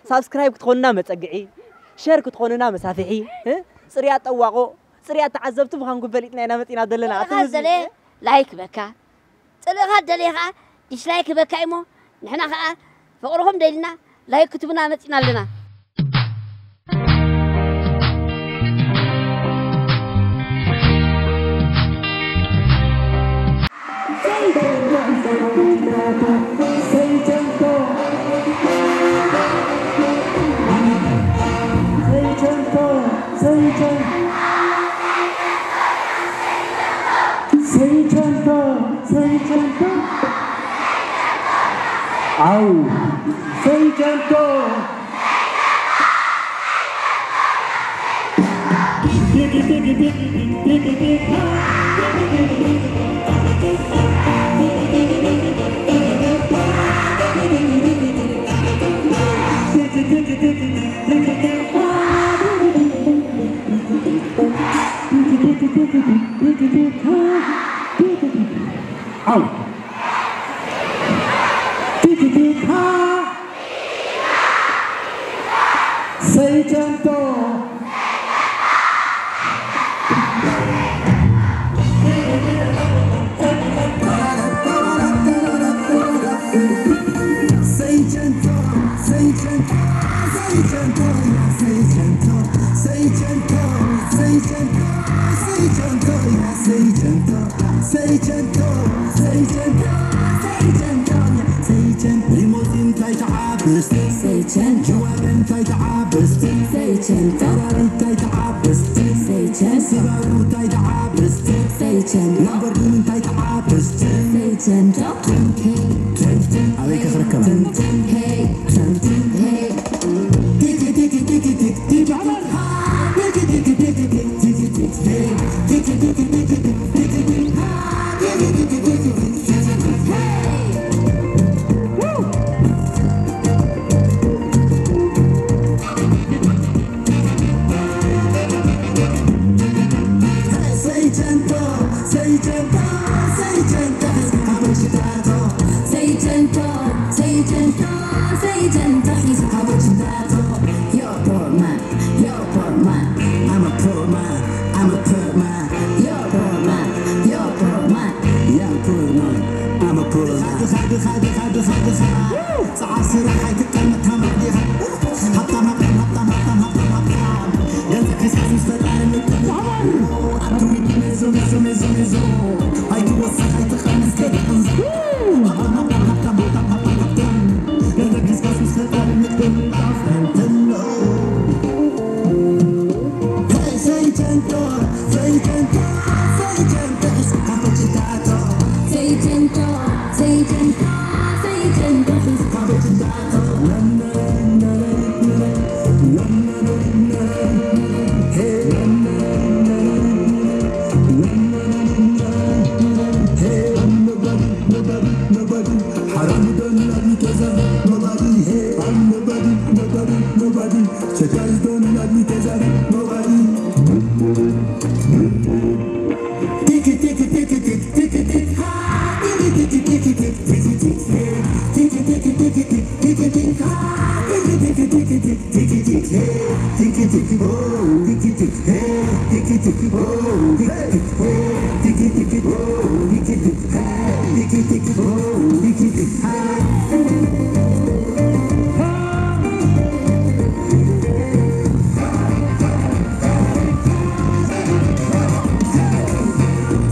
ሳብስክራይብ ክትኾኑና መጸግዒ፣ ሸር ክትኾኑና መሳፍሒ፣ እ? ጽርያ ጠዋቖ፣ ጽርያ ተዓዘብቲ ምዃንኩም ፈሊጥና ኢና መጺና ዘለና። ኣቲ ሙዚ- ላይክ በካ ጽልእኻ ደለየ ኸዓ ዲስላይክ በካ እሞ ንሕና ኸዓ ፍቕርኹም ደሊና ላይክ ክትቡና መጺና ኣለና። Au. Seicento. Au. Tiki tiki. Seicento. Seicento, seicento, seicento, seicento, seicento, seicento, seicento, seicento, seicento, seicento, seicento, limousine እንታይ ትዓብስ? Seicento፣ ጅዋር እንታይ ትዓብስ? Seicento፣ ፈራሪ እንታይ ትዓብስ? Seicento፣ ስባሩ እንታይ ትዓብስ? Seicento፣ ላምቦርጊኒ እንታይ ትዓብስ? Seicento፣ ኣበይ ከኽርከብ? Yo, poor man, I'm a poor man, I'm a poor man. Yo, poor man, yo, poor man, yeah, I'm poor man, I'm a poor man. ድኻ ድኻ ድኻ ድኻ ድኻ ድኻ ጸዓር ስራሕ ኣይትቀመጥ ታማዕ ዲኻ። ሃብታም ሃብታም ሃብታም ሃብታም ሃብታም ሃብታም። ገንዘብ ሒዝካ ምስ ፈጣሪ ምቅላል። ኣብቲ ዊዲ ሜዞ ሜዞ ሜዞ ሜዞ ኣይትወስኽ ኣይትቐንስ ከይትቕንስ። ሃብታም ሃብታም ሃብታም ሃብታም ሃብታም ሃብታም። ገንዘብ ሒዝካ ምስ ፈጣሪ ምቅላል።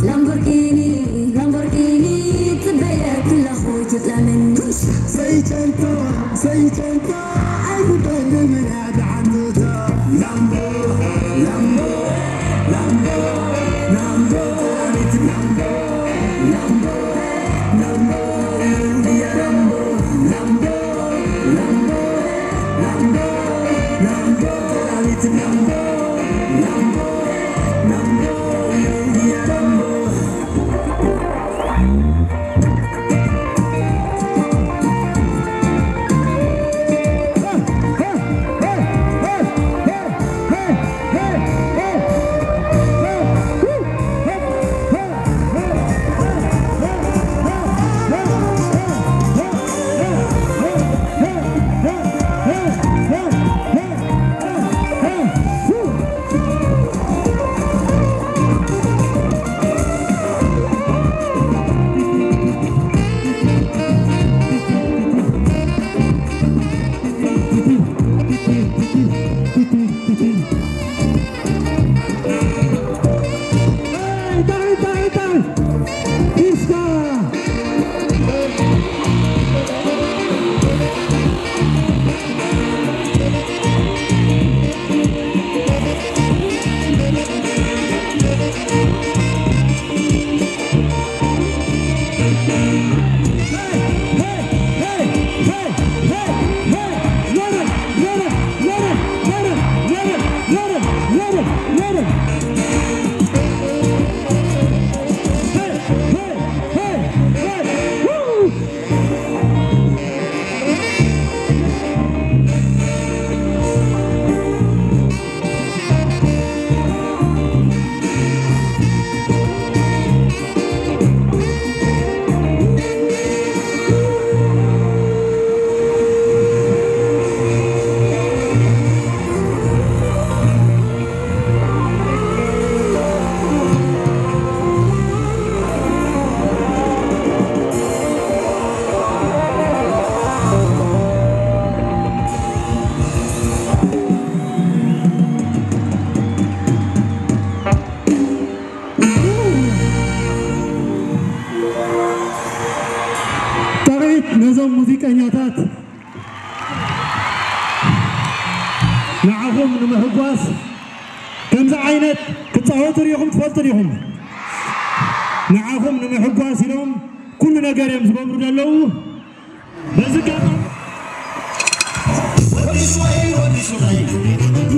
Lamborghini, Lamborghini, ትበየ ክለኹ ትጥለምን። Seicento, seicento, I would like to be there. ሙዚቀኛታት ንዓኹም ንምሕጓስ ከምዚ ዓይነት ክጻወቱ ርኢኹም ትፈልጡ ዲኹም? ንዓኹም ንምሕጓስ ኢሎም ኩሉ ነገር እዮም ዝገብሩ ዘለዉ። በዚ ኣጋጣሚ ወዲ ሹቐይ፣ ወዲ ሹቐይ፣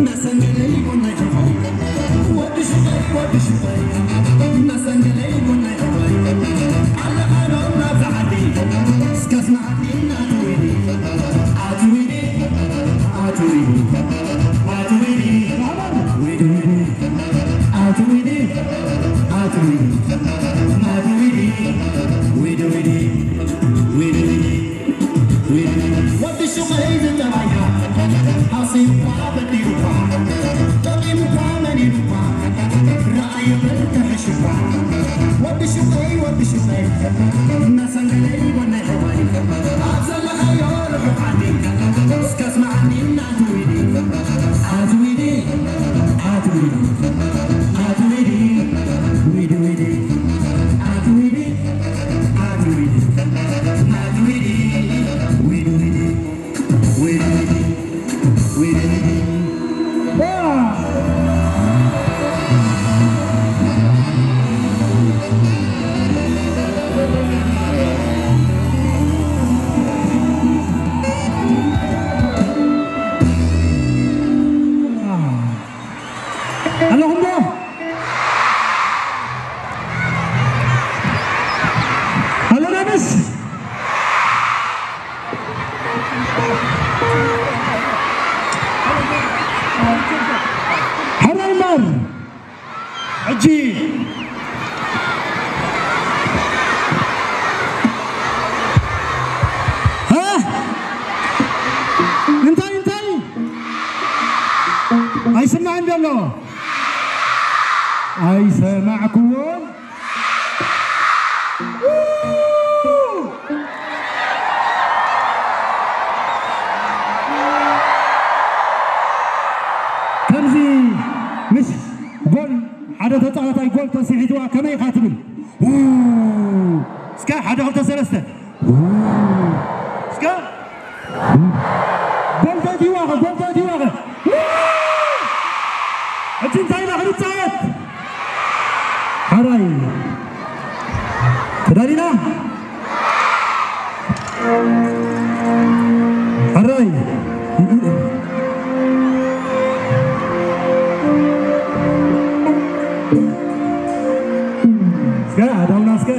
መሰንገለይ ጎናይ ሑቐይ። ወዲ ሹቐይ፣ ወዲ ሹቐይ፣ መሰንገለይ ጎናይ ሑቐይ። ኣለኻ ዶ ናብዛ ዓዲ? እስከ ኣስምዓኒ ናቱ ዊዲ። ኣቱ ዊዲ፣ ኣቱ ዊዲ፣ ኣቱ ዊዲ፣ ኣቱ ዊዲ፣ ኣቱ ዊዲ፣ ኣቱ ዊዲ፣ ዊዲ፣ ዊዲ፣ ዊዲ፣ ዊዲ። ወዲ ሹቐይ ዝጠባይካ፣ ሃስዩ እኳ በዲሉ እኳ፣ ጠቒሙ እኳ መኒኑ እኳ፣ ረኣዮ በል ክሕሽ እኳ። ወዲ ሹቐይ፣ ወዲ ሹቐይ፣ እናሰንገለይ ጎናይ ሕቖይ፣ ኣብ ዘለኻዮ ርሑቕ ዓዲ፣ እስከ ኣስምዓኒ ናቱ ዊዲ፣ ኣቱ ዊዲ፣ ኣቱ ዊዲ፣ ኣቱ ዊዲ፣ ዊዲ፣ ዊዲ፣ ኣቱ ዊዲ፣ ኣቱ ዊዲ፣ ኣቱ ዊዲ፣ ኣቱ ዊዲ፣ ዊዲ፣ ዊዲ። ኣለኹም ዶ? ኣለና ምስ ሕራይ እምበር ሕጂ እ? እንታይ እንታይ ኣይስማዕን ዘሎ ኣይሰማዕክዎን። ከምዚ ምስ ጎል ሓደ ተጻዋታይ ጎል ተስሒትዋ ከመይ ኢኻ ትብል? ው! እስከ ሓደ ክልተ ሰለስተ። ው! እስከ ጎል ተእትይዋ ኸ፣ ጎል ተእትይዋ ኸ። ው! ሕጂ እንታይ ኢና ክንጻወት? ሓራይ። ተዳሊና? ሕራይ። እስከ ኣዳውና እስከ።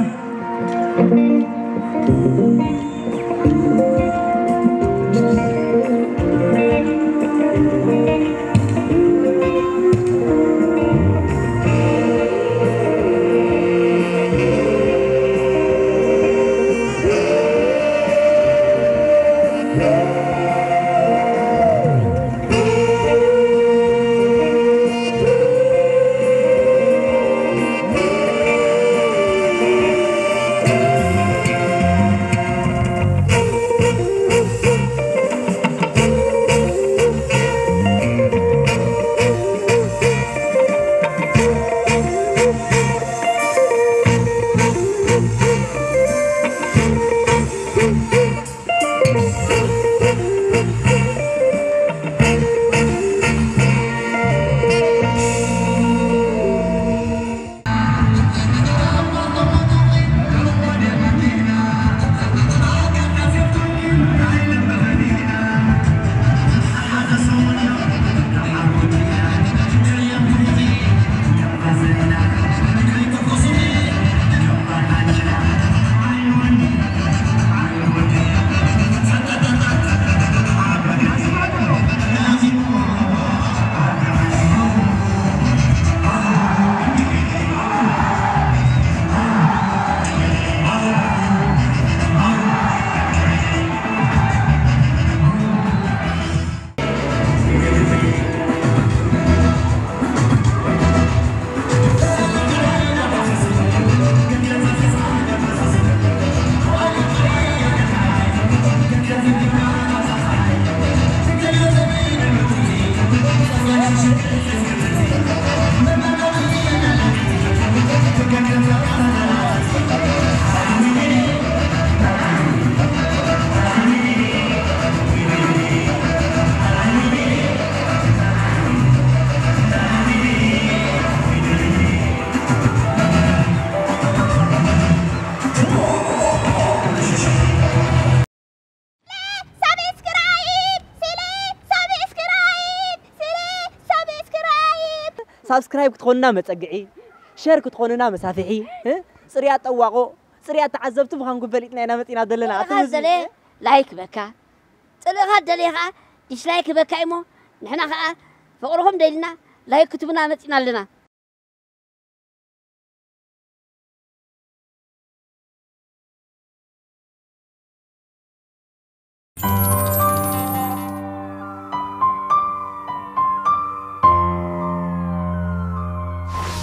ሳብስክራይብ ክትኾኑና መጸግዒ፣ ሸር ክትኾኑና መሳፍሒ፣ እ? ጽርያ ጠዋቆ፣ ጽርያ ተዓዘብቲ ምዃንኩም ፈሊጥና ኢና መጺና ዘለና። ኣቲ ጥልእኻ ሙዚ- ደለ ላይክ በካ፣ ጥልእኻ ደለ ከዓ ዲስላይክ በካ እሞ ንሕና ከዓ ፍቕርኹም ደሊና ላይክ ክትቡና መጺና ኣለና።